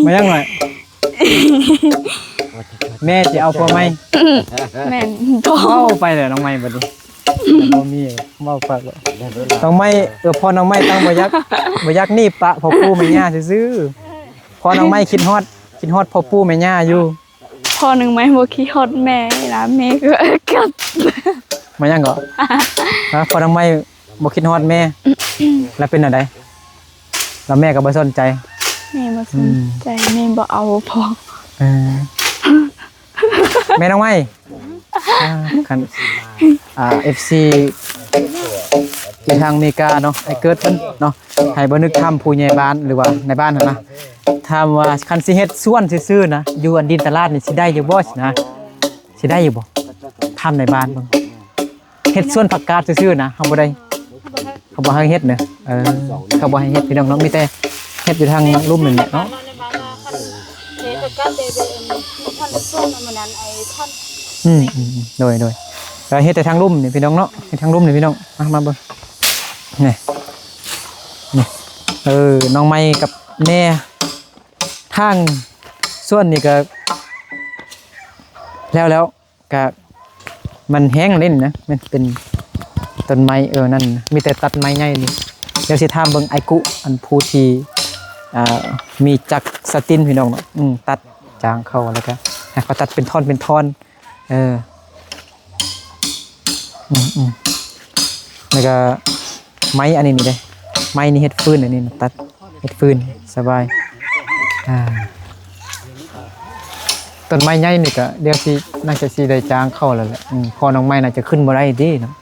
ມາຫຍັງໜ້ອຍ? ແມ່ຊິເອົາຜົວໃໝ່. ແມ່ນ ເວົ້າໄປແລ້ວນ້ອງໄມ້ບັດນີ້. ບໍ່ມີ ເວົ້າປາກແລ້ວ ນ້ອງໄມ້. ເອີ ພໍ່ນ້ອງໄມ້ຕັ້ງບໍ່ຢາກ ບໍ່ຢາກໜີປະພໍ່ປູ່ແມ່ຍ່າຊື່ໆ. ພໍ່ນ້ອງໄມ້ຄິດຮອດ ຄິດຮອດພໍ່ປູ່ແມ່ຍ່າຢູ່. ພໍ່ນ້ອງໄມ້ບໍ່ຄິດຮອດແມ່ລະ ແມ່ກໍກັບ. ມາຫຍັງເກາະ? ຮະ? ພໍ່ນ້ອງໄມ້ບໍ່ຄິດຮອດແມ່ ແລ້ວເປັນແນວໃດ? ແລ້ວແມ່ກໍບໍ່ສົນໃຈ. ແມ່ບໍ່ສົນໃຈ. ອືມ ແມ່ບໍ່ເອົາພໍ່. ເອີ ແມ່ນ້ອງໄມ້ ອ່າ ຄັນ ອ່າ ເອັຟຊີ ຢູ່ທາງອາເມລິກາເນາະ ອ້າຍເກີດເພິ່ນເນາະ ໃຫ້ບໍ່ນຶກຖາມຜູ້ໃຫຍ່ບ້ານ ຫຼືວ່ານາຍບ້ານຫັ້ນນະ ຖາມວ່າຄັນຊິເຮັດສວນຊື່ໆນະ ຢູ່ອັນດິນຕະຫຼາດນີ້ຊິໄດ້ຢູ່ບໍ່ນະ? ຊິໄດ້ຢູ່ບໍ່? ຖາມນາຍບ້ານເບິ່ງ. ເຮັດສວນຜັກກາດຊື່ໆນະ ເຮົາບໍ່ໄດ້ ເຂົາບໍ່ໃຫ້ເຮັດເນາະ. ເອີ ເຂົາບໍ່ໃຫ້ເຮັດພີ່ນ້ອງເນາະ ມີແຕ່ເຮັດຢູ່ທາງລຸ່ມນີ້ແຫຼະເນາະ. ອືມ ອືມ ໂດຍ ໂດຍ ກໍເຮັດແຕ່ທາງລຸ່ມນີ້ພີ່ນ້ອງເນາະ ເຮັດທາງລຸ່ມນີ້ພີ່ນ້ອງ. ມາ ມາເບິ່ງ ນີ້ ນີ້ ເອີ ນ້ອງໄມ້ກັບແມ່ ທາງສວນນີ້ກໍແລ້ວ ແລ້ວ ກະມັນແຫ້ງເດ້ນະ ມັນເປັນຕົ້ນໄມ້ ເອີ ນັ້ນ ມີແຕ່ຕັດໄມ້ໃຫຍ່ນີ້. ດຽວຊິຖາມເບິ່ງໄອ້ກຸ ອັນຜູ້ທີ່ ອ່າ ມີຈັກສະຕິນພີ່ນ້ອງເນາະ ອືມ ຕັດຈາງເຂົາ ແລ້ວກະໃຫ້ເຂົາຕັດເປັນທ່ອນເປັນທ່ອນ. ເອີ ອືມໆ ແລ້ວກະໄມ້ອັນນີ້ນີ້ເດ້ ໄມ້ນີ້ເຮັດຟືນ ອັນນີ້ຕັດ ເຮັດຟືນສະບາຍ. ອ່າ ຕົ້ນໄມ້ໃຫຍ່ນີ້ກະດຽວຊິ ໜ້າຈະຊິໄດ້ຈ້າງເຂົາແລ້ວແຫຼະ. ອືມ ພໍ່ນ້ອງໄມ້ໜ້າຈະຂຶ້ນບໍ່ໄດ້ຕິເນາະ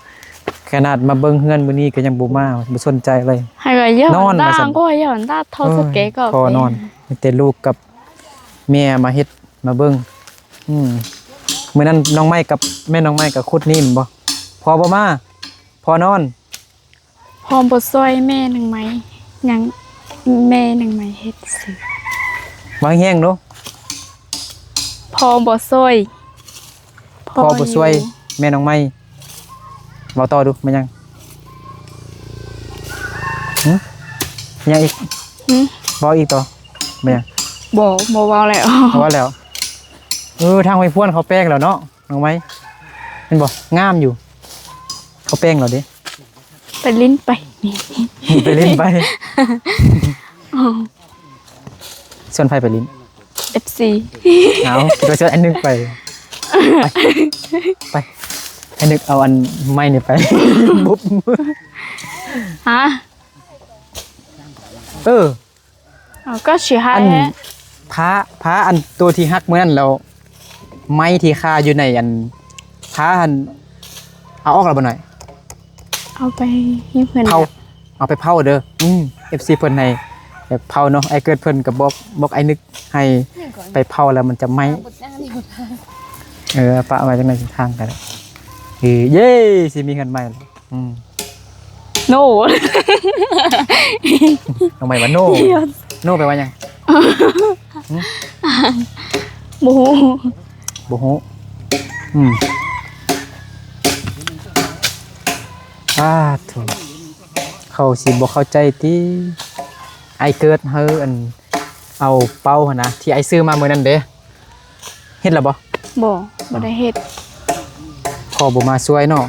ຂະໜາດມາເບິ່ງເຮືອນມື້ນີ້ກໍຍັງບໍ່ມາ ບໍ່ສົນໃຈເລີຍ. ໃຫ້ກໍຍ້ອນ ນອນວ່າຊັ້ນ ກໍຍ້ອນຕາເທົ່າສະເກກໍ ເອີ ພໍ່ນອນ ມີແຕ່ລູກກັບແມ່ມາເຮັດມາເບິ່ງ. ອືມ ມື້ນັ້ນນ້ອງໄມ້ກັບແມ່ນ້ອງໄມ້ກໍຂຸດນີ້ແມ່ນບໍ່? ພໍ່ບໍ່ມາ ພໍ່ນອນ. ພໍ່ບໍ່ຊ່ວຍແມ່ນາງໄມ້ຫຍັງ ແມ່ນາງໄມ້ເຮັດຊື່. ເວົ້າແຮງໆດູ. ພໍ່ບໍ່ຊ່ວຍ ພໍ່ບໍ່ຊ່ວຍ ພໍ່ຢູ່ ແມ່ນ້ອງໄມ້. ເວົ້າຕໍ່ດູ ແມ່ນຫຍັງ? ຫຶ? ຫຍັງອີກ? ຫຶ? ເວົ້າອີກຕໍ່ ແມ່ນຫຍັງ? ບໍ່ ບໍ່ເວົ້າແລ້ວ ບໍ່ເວົ້າແລ້ວ. ເອີ ທາງໄວພວນເຂົາແປງແລ້ວເນາະ ນ້ອງໄມ້ ແມ່ນບໍ່? ງາມຢູ່ ເຂົາແປງແລ້ວເດ້. ໄປຫຼິ້ນໄປ ໄປຫຼິ້ນໄປ. ອໍ ຊວນໃຜໄປຫຼິ້ນ? ເອັຟຊີ. ເອົາ ຄິດວ່າຊວນໄອ້ນຶກໄປ. ໄປ ໄປ ໄອ້ນຶກເອົາອັນໄມ້ນີ້ໄປ ບຸບ. ຮະ? ເອີ ເອົາ ກໍຊິໃຫ້ ອັນ ແຫຼະ ຜ້າ ຜ້າອັນໂຕທີ່ຫັກມື້ນັ້ນແລ້ວ ໄມ້ທີ່ຄາຢູ່ໃນອັນຜ້າຫັ້ນ ເອົາອອກແລ້ວບໍ່ນ້ອຍ? ເອົາໄປໃຫ້ເພິ່ນເຜົາ ເອົາໄປເຜົາເດີ. ອືມ ເອັຟຊີເພິ່ນໃຫ້ໄປເຜົາເນາະ. ອ້າຍເກີດເພິ່ນກໍບອກ ບອກອ້າຍນຶກໃຫ້ໄປເຜົາແລ້ວມັນຈະໄໝ້. ເອີ ປະໄວ້ຈັ່ງໃດທາງກໍໄດ້. ເອີ ເຢ້ ຊິມີເຮືອນໃໝ່ແລ້ວ. ອືມ ໂນ ນ້ອງໃໝ່ວ່າໂນ ໂນແປວ່າຫຍັງ? ຫຶ? ບໍ່ຮູ້ ບໍ່ຮູ້. ອືມ ອາ ໂທ້ ເຂົາຊິບໍ່ເຂົ້າໃຈຕິ ອ້າຍເກີດເຮີ ອັນ ເອົາເປົາຫັ້ນນະ ທີ່ອ້າຍຊື້ມາມື້ນັ້ນເດ້ ເຮັດແລ້ວບໍ່? ບໍ່ ບໍ່ໄດ້ເຮັດ. ພໍ່ບໍ່ມາຊ່ວຍເນາະ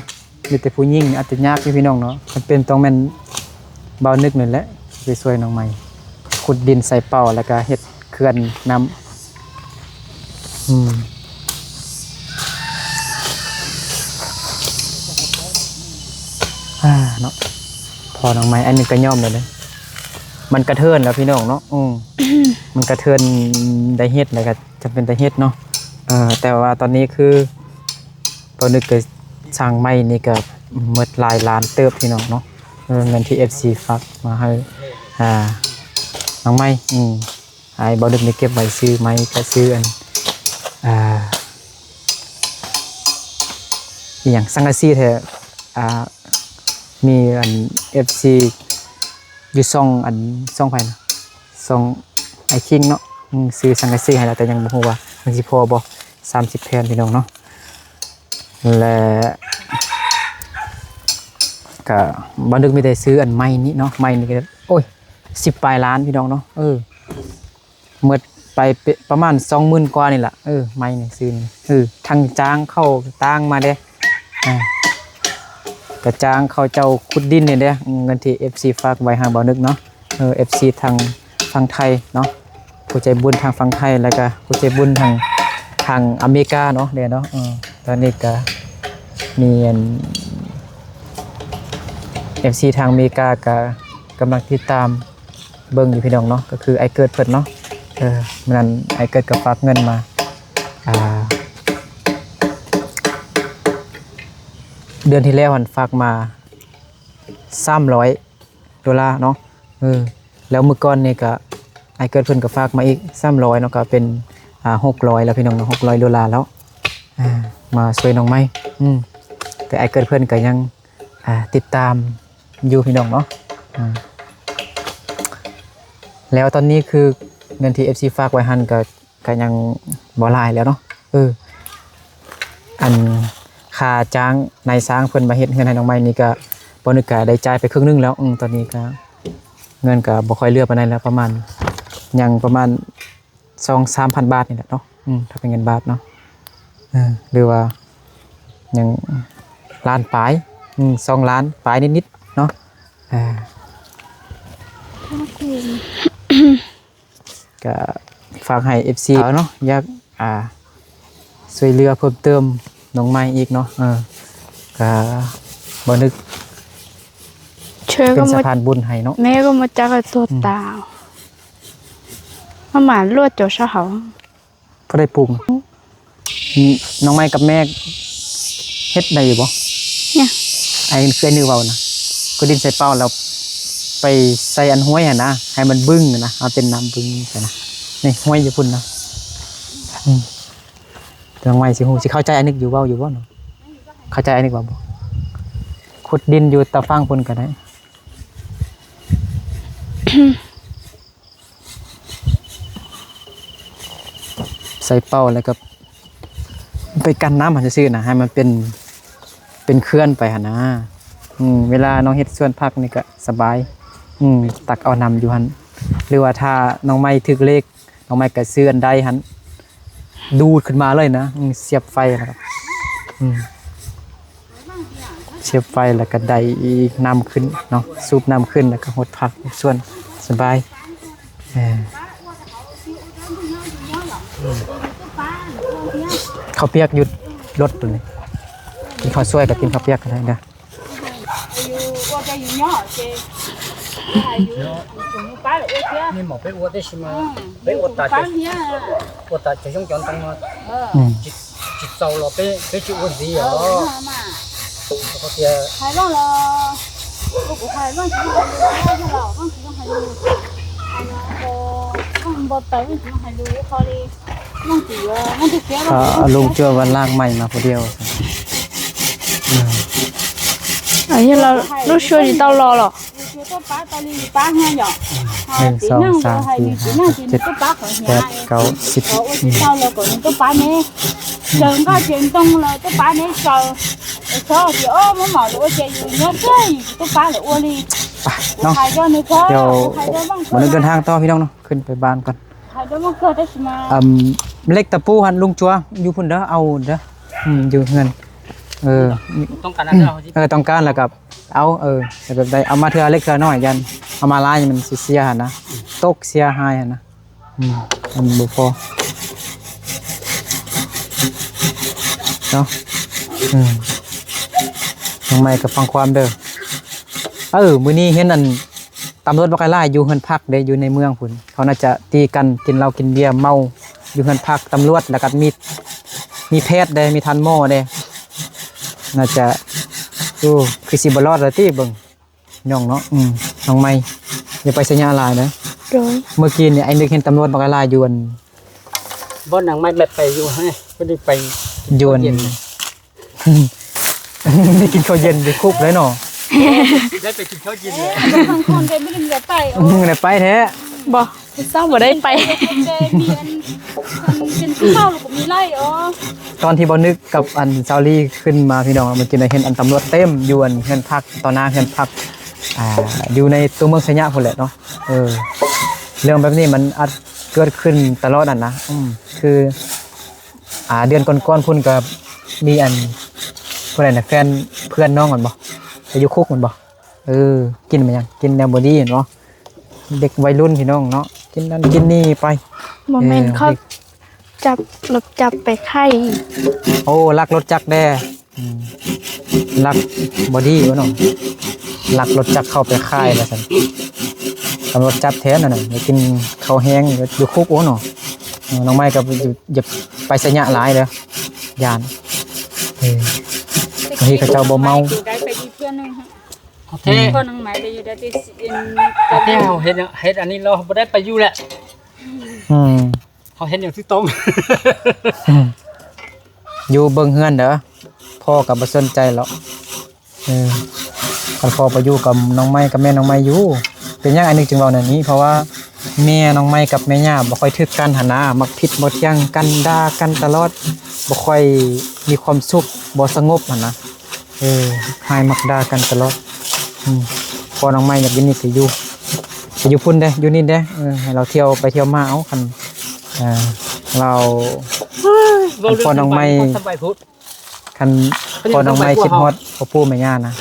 ມີແຕ່ຜູ້ຍິງ ອາດຈະຍາກຢູ່ພີ່ນ້ອງເນາະ. ຈຳເປັນຕ້ອງແມ່ນບ່າວນຶກນີ້ແຫຼະ ໄປຊ່ວຍນ້ອງໃໝ່ ຂຸດດິນໃສ່ເປົາ ແລ້ວກະເຮັດເຂື່ອນນ້ຳ. ອືມ ອ່າ ເນາະ ພໍ່ນ້ອງໃໝ່ ອັນນີ້ກໍຍອມແລ້ວເດ້ ມັນກະເທີນແລ້ວພີ່ນ້ອງເນາະ. ອືມ ມັນກະເທີນ ໄດ້ເຮັດແລ້ວກໍຈຳເປັນໄດ້ເຮັດເນາະ. ເອີ ແຕ່ວ່າຕອນນີ້ຄື ຕອນນີ້ກໍສ້າງໃໝ່ນີ້ກໍໝົດຫຼາຍລ້ານເຕີບພີ່ນ້ອງເນາະ. ເອີ ເງິນທີ່ເອັຟຊີຝາກມາໃຫ້ ອ່າ ນ້ອງໃໝ່ ອືມ ໃຫ້ບ່າວນຶກນີ້ເກັບໄວ້ຊື້ໃໝ່ ກໍຊື້ອັນ ອ່າ ອີ່ຫຍັງ ສັງກະສີແທ້ ອ່າ ມີອັນເອັຟຊີຢູ່ຊ່ອງ ອັນຊ່ອງໃຜນະ ຊ່ອງອ້າຍຄິງເນາະ. ອືມ ຊື້ສັງກະສີໃຫ້ແລ້ວ ແຕ່ຍັງບໍ່ຮູ້ວ່າມັນຊິພໍບໍ່ ສາມສິບແຜ່ນພີ່ນ້ອງເນາະ. ແລະ ກະບ່າວນຶກມີແຕ່ຊື້ອັນໄມ້ນີ້ເນາະ ໄມ້ນີ້ກໍ ໂອ້ຍ ສິບປາຍລ້ານພີ່ນ້ອງເນາະ. ເອີ ໝົດໄປເປະ ປະມານສອງໝື່ນກວ່ານີ້ລະ. ເອີ ໄມ້ນີ້ຊື້ນີ້ ເອີ ທັງຈ້າງເຂົາຈ້າງມາເດ້ ອ່າ ກະຈ້າງເຂົາເຈົ້າຂຸດດິນນີ້ເດ້ ເງິນທີ່ເອັຟຊີຝາກໄວ້ໃຫ້ບ່າວນຶກເນາະ. ເອີ ເອັຟຊີທາງຝັ່ງໄທເນາະ ຜູ້ໃຈບຸນທາງຝັ່ງໄທ ແລ້ວກະຜູ້ໃຈບຸນທາງ ທາງອາເມລິກາເນາະ ເດ້ເນາະ. ເອີ ຕອນນີ້ກະມີອັນ ເອັຟຊີທາງອາເມລິກາກະກຳລັງຕິດຕາມ ເບິ່ງຢູ່ພີ່ນ້ອງເນາະ ກໍຄືອ້າຍເກີດເພິ່ນເນາະ. ເອີ ມື້ນັ້ນອ້າຍເກີດກໍຝາກເງິນມາ ອ່າ ເດືອນທີ່ແລ້ວຫັ້ນຝາກມາສາມຮ້ອຍໂດລາເນາະ. ເອີ ແລ້ວມື້ກ່ອນນີ້ກໍອ້າຍເກີດເພິ່ນກໍຝາກມາອີກສາມຮ້ອຍເນາະ ກໍເປັນ ອ່າ ຫົກຮ້ອຍແລ້ວພີ່ນ້ອງເນາະ ຫົກຮ້ອຍໂດລາແລ້ວ ອ່າ ມາຊ່ວຍນ້ອງໃໝ່. ອືມ ແຕ່ອ້າຍເກີດເພິ່ນກໍຍັງ ອ່າ ຕິດຕາມຢູ່ພີ່ນ້ອງເນາະ. ອ່າ ແລ້ວຕອນນີ້ຄືເງິນທີ່ເອັຟຊີຝາກໄວ້ຫັ້ນກໍ ກໍຍັງບໍ່ຫຼາຍແລ້ວເນາະ. ເອີ ອັນຄ່າຈ້າງນາຍຊ່າງເພິ່ນມາເຮັດເຮືອນໃຫ້ນ້ອງໃໝ່ນີ້ກໍ ບ່າວນຶກກໍໄດ້ຈ່າຍໄປເຄິ່ງໜຶ່ງແລ້ວ. ອືມ ຕອນນີ້ກໍເງິນກໍບໍ່ຄ່ອຍເຫຼືອປານໃດແລ້ວ ປະມານ ຍັງປະມານສອງສາມພັນບາດນີ້ແຫຼະເນາະ. ອືມ ຖ້າເປັນເງິນບາດເນາະ ເອີ ຫຼືວ່າຍັງລ້ານປາຍ ອືມ ສອງລ້ານປາຍນິດໆເນາະ. ເອີ ກໍຝາກໃຫ້ເອັຟຊີເນາະ ຢາກ ອ່າ ຊ່ວຍເຫຼືອເພີ່ມເຕີມນ້ອງໃໝ່ອີກເນາະ. ເອີ ກໍບໍ່ນຶກ ເປັນສະພານບຸນໃຫ້ເນາະ. ແມ່ກໍມາຈັກໄອ້ຕົວຕາວ ມາໝານລວດໂຈຊະເຮົາ ພໍໄດ້ປຸງ. ນ້ອງໃໝ່ກັບແມ່ເຮັດໄດ້ຢູ່ບໍ່? ຫຍັງ? ໄອ້ຄືໄອ້ນຶກເວົ້ານະ ຂຸດດິນໃສ່ເປົາແລ້ວໄປໃສ່ອັນຫ້ວຍຫັ້ນນະ ໃຫ້ມັນບຶ້ງນະ ເອົາເປັນນ້ຳບຶ້ງຊັ້ນນະ. ນີ້ຫ້ວຍຢູ່ພຸ້ນນະ. ອືມ ນ້ອງໃໝ່ຊິຮູ້ ຊິເຂົ້າໃຈໄອ້ນຶກຢູ່ ເວົ້າຢູ່ບໍ່ເນາະ? ເຂົ້າໃຈໄອ້ນຶກເວົ້າບໍ່? ຂຸດດິນຢູ່ຕາຝັ່ງພຸ້ນກໍໄດ້. ໃສ່ເປົາແລ້ວກໍໄປກັ້ນນ້ຳຫັ້ນຊື່ໆນະ ໃຫ້ມັນເປັນ ເປັນເຂື່ອນໄປຫັ້ນນະ. ອືມ ເວລານ້ອງເຮັດສວນຜັກນີ້ກໍສະບາຍ ອືມ ຕັກເອົານ້ຳຢູ່ຫັ້ນ ຫຼືວ່າຖ້ານ້ອງໃໝ່ຖືກເລກ ນ້ອງໃໝ່ກໍຊື້ອັນໄດຫັ້ນ ດູດຂຶ້ນມາເລີຍນະ. ອືມ ສຽບໄຟແລ້ວກໍ ອືມ ສຽບໄຟແລ້ວກໍໄດ້ນ້ຳຂຶ້ນເນາະ ສູບນ້ຳຂຶ້ນ ແລ້ວກໍຫົດຜັກຫົດສວນສະບາຍ. ເອີ ເຂົ້າປຽກຢູ່ລົດໂຕນີ້ ກິນເຂົ້າສວຍກັບກິນເຂົ້າປຽກກໍໄດ້ເດີ. ອືມ ອືມ ອາ ລຸງຈົວວ່າລ້າງໃໝ່ມາຜູ້ດຽວ. ອືມ ອັນນີ້ລາວ ລູກຊວນເຕົ້າລໍ ໜຶ່ງ ສອງ ສາມ ສີ່ ຫ້າ ຫົກ ເຈັດ ແປດ ເກົ້າ ສິບ ອືມ ໄປເນາະ ດຽວມື້ອື່ນເດີນທາງຕໍ່ພີ່ນ້ອງເນາະ ຂຶ້ນໄປບ້ານກ່ອນ. ເດີ ມັນເກີດໄດ້ຊິມາ ອຳ ເຫຼັກຕະປູຫັ້ນ ລຸງຈົວ ຢູ່ພຸ້ນເດີ ເອົາເດີ ອືມ ຢູ່ເຮືອນ ເອີ ຕ້ອງການອັນໃດເຮົາຊິ ເອີ ຕ້ອງການແລ້ວກໍເອົາ ເອີ ແບບໃດ ເອົາມາເທື່ອເລັກເທື່ອນ້ອຍ ຢ້ານເອົາມາຫຼາຍມັນຊິເສຍຫັ້ນນະ ຕົກເສຍຫາຍຫັ້ນນະ ອືມ ມັນບໍ່ພໍເນາະ ອືມ ນ້ອງໃໝ່ກໍຟັງຄວາມເດີ ເອີ ມື້ນີ້ເຫັນອັນ ຕຳຫຼວດບັກຫຼາຍໆ ຢູ່ເຮືອນພັກເດ້ ຢູ່ໃນເມືອງພຸ້ນ ເຂົາໜ້າຈະຕີກັນ ກິນເຫຼົ້າກິນເບຍເມົາຢູ່ເຮືອນພັກຕຳຫຼວດ ແລ້ວກໍມີ ມີແພດເດ້ ມີທ່ານໝໍເດ້ ໜ້າຈະ ໂອ້ ຄືຊິບໍ່ລອດແລ້ວຕິ ເບິ່ງນ້ອງເນາະ ອືມ ນ້ອງໃໝ່ ຢ່າໄປໄຊຍະຫຼາຍເດີ ໂດຍ ເມື່ອກີ້ນີ້ ອ້າຍນຶກເຫັນຕຳຫຼວດບັກຫຼາຍໆ ຢູ່ອັນ ບ່ອນນາງໃໝ່ແມ່ໄປຢູ່ຫັ້ນ ບໍ່ໄດ້ໄປ ຢູ່ອັນ ໄດ້ກິນເຂົ້າເຢັນຢູ່ຄຸກເລີຍເນາະ ໄດ້ໄປກິນເຂົ້າເຢັນເລີຍ ບາງຄົນໄດ້ບໍ່ໄດ້ໄປ ອືມ ໄດ້ໄປແທ້ ບໍ່ ເຊົ້າບໍ່ໄດ້ໄປ ໄດ້ມີອັນ ອັນກິນເຂົ້າແລ້ວກໍມີໄລ່ອໍ ຕອນທີ່ບໍ່ນຶກກັບອັນຊາວລີຂຶ້ນມາ ພີ່ນ້ອງ ເມື່ອກີ້ໄດ້ເຫັນອັນຕຳຫຼວດເຕັມຢູ່ອັນເຮືອນພັກ ຕໍ່ໜ້າເຮືອນພັກ ອ່າ ຢູ່ໃນຕົວເມືອງໄຊຍະພຸ້ນແຫຼະເນາະ ເອີ ເລື່ອງແບບນີ້ມັນອາດເກີດຂຶ້ນຕະຫຼອດຫັ້ນນະ ອືມ ຄື ອ່າ ເດືອນກ່ອນໆພຸ້ນກໍມີອັນ ຜູ້ໃດນະ ແຟນເພື່ອນນ້ອງແມ່ນບໍ່ ໄປຢູ່ຄຸກແມ່ນບໍ່ ເອີ ກິນແມ່ນຫຍັງ ກິນແນວບໍ່ດີແມ່ນບໍ່ ເດັກໄວລຸ້ນພີ່ນ້ອງເນາະ ກິນນັ້ນກິນນີ້ໄປ ບໍ່ແມ່ນ ເອີ ເຂົາຈັບ ລົດຈັກໄປຂາຍ ໂອ້ ລັກລົດຈັກແດ່ ອືມ ລັກບໍ່ດີວະເນາະ ລັກລົດຈັກເຂົ້າໄປຂາຍວ່າຊັ້ນ ຕຳຫຼວດຈັບແທ້ນັ້ນນະ ໄດ້ກິນເຂົ້າແຮງຢູ່ຄຸກໂອເນາະ ເອີ ນ້ອງໃໝ່ກໍ ຢ່າໄປໄຊຍະຫຼາຍເດີ ຢ້ານ ເອີ ບາງທີເຂົາເຈົ້າບໍ່ເມົາ ໄດ້ໄປອີກເທື່ອໜຶ່ງ ໂອເຄ ກໍນ້ອງໃໝ່ໄດ້ຢູ່ໄດ້ຕິ ແຕ່ເຮົາເຮັດ ເຮັດອັນນີ້ແລ້ວບໍ່ໄດ້ໄປຢູ່ແຫຼະ ອືມ ເຮົາເຮັດຫຍັງຖືກຕ້ອງ ຢູ່ເບິ່ງເຮືອນເດີ ພໍ່ກໍບໍ່ສົນໃຈຫຼອກ ເອີ ຄັນພໍ່ໄປຢູ່ກັບນ້ອງໃໝ່ ກັບແມ່ນ້ອງໃໝ່ຢູ່ ເປັນຫຍັງອ້າຍນຶກຈຶ່ງເວົ້າແນວນີ້ ເພາະວ່າແມ່ນ້ອງໃໝ່ກັບແມ່ຍ່າບໍ່ຄ່ອຍຖືກກັນຫັ້ນນະ ມັກຜິດບໍ່ທ່ຽງກັນ ດ່າກັນຕະຫຼອດ ບໍ່ຄ່ອຍມີຄວາມສຸກ ບໍ່ສະຫງົບຫັ້ນນະ ເອີ ຮ້າຍມັກດ່າກັນຕະຫຼອດ ອືມ ພໍ່ນ້ອງໃໝ່ຢາກຢູ່ນີ້ກໍຢູ່ ໄປຢູ່ພຸ້ນເດ້ ຢູ່ນີ້ເດ້ ເອີ ໃຫ້ລາວທ່ຽວໄປທ່ຽວມາເອົາ ຄັນ ເອີ ລາວ ເວົ້າເລື່ອງ ຄັນພໍ່ນ້ອງໃໝ່ ສະບາຍໂພດ ຄັນພໍ່ນ້ອງໃໝ່ຄິດຮອດພໍ່ປູ່ແມ່ຍ່ານະ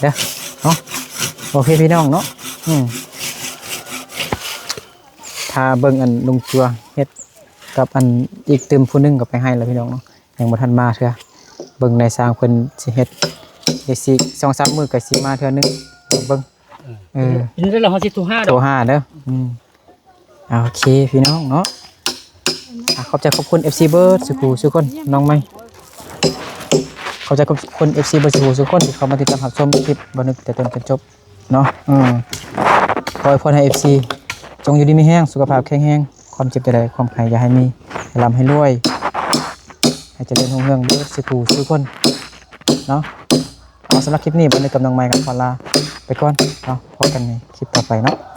ເດີເນາະ ໂອເຄພີ່ນ້ອງເນາະ ອືມ ຖ້າເບິ່ງອັນລຸງຈົວເຮັດກັບອັນອີກຕື່ມຜູ້ໜຶ່ງກໍໄປໃຫ້ແລ້ວພີ່ນ້ອງເນາະ ຍັງບໍ່ທັນມາເທື່ອ ເບິ່ງນາຍຊ່າງເພິ່ນຊິເຮັດ ອີກສອງສາມມື້ກໍຊິມາເທື່ອໜຶ່ງ ເບິ່ງ ເອີ ເອີ ກິນແລ້ວເຮົາຊິໂທຫາດອກ ໂທຫາເດີ ອືມ ໂອເຄພີ່ນ້ອງເນາະ ອ່າ ຂອບໃຈຂອບຄຸນເອັຟຊີເບິດສູ່ຜູ້ສູ່ຄົນ ນ້ອງໃໝ່ ຂອບໃຈຂອບຄຸນເອັຟຊີເບິດສູ່ຜູ້ສູ່ຄົນທີ່ເຂົ້າມາຕິດຕາມຮັບຊົມຄລິບບ່າວນຶກແຕ່ຕົ້ນຈົນຈົບເນາະ ເອີ ຂໍອວຍພອນໃຫ້ເອັຟຊີ ຈົ່ງຢູ່ດີມີແຮງ ສຸຂະພາບແຂງແຮງ ຄວາມເຈັບຢ່າໄດ້ ຄວາມໄຂ້ຢ່າໃຫ້ມີ ໃຫ້ລ່ຳໃຫ້ລວຍ ໃຫ້ຈະເລີນຮຸ່ງເຮືອງເບິດສູ່ຜູ້ສູ່ຄົນເນາະ ເອົາ ສຳລັບຄລິບນີ້ ບ່າວນຶກກັບນ້ອງໃໝ່ກໍຂໍລາໄປກ່ອນເນາະ ພົບກັນໃນຄລິບຕໍ່ໄປເນາະ.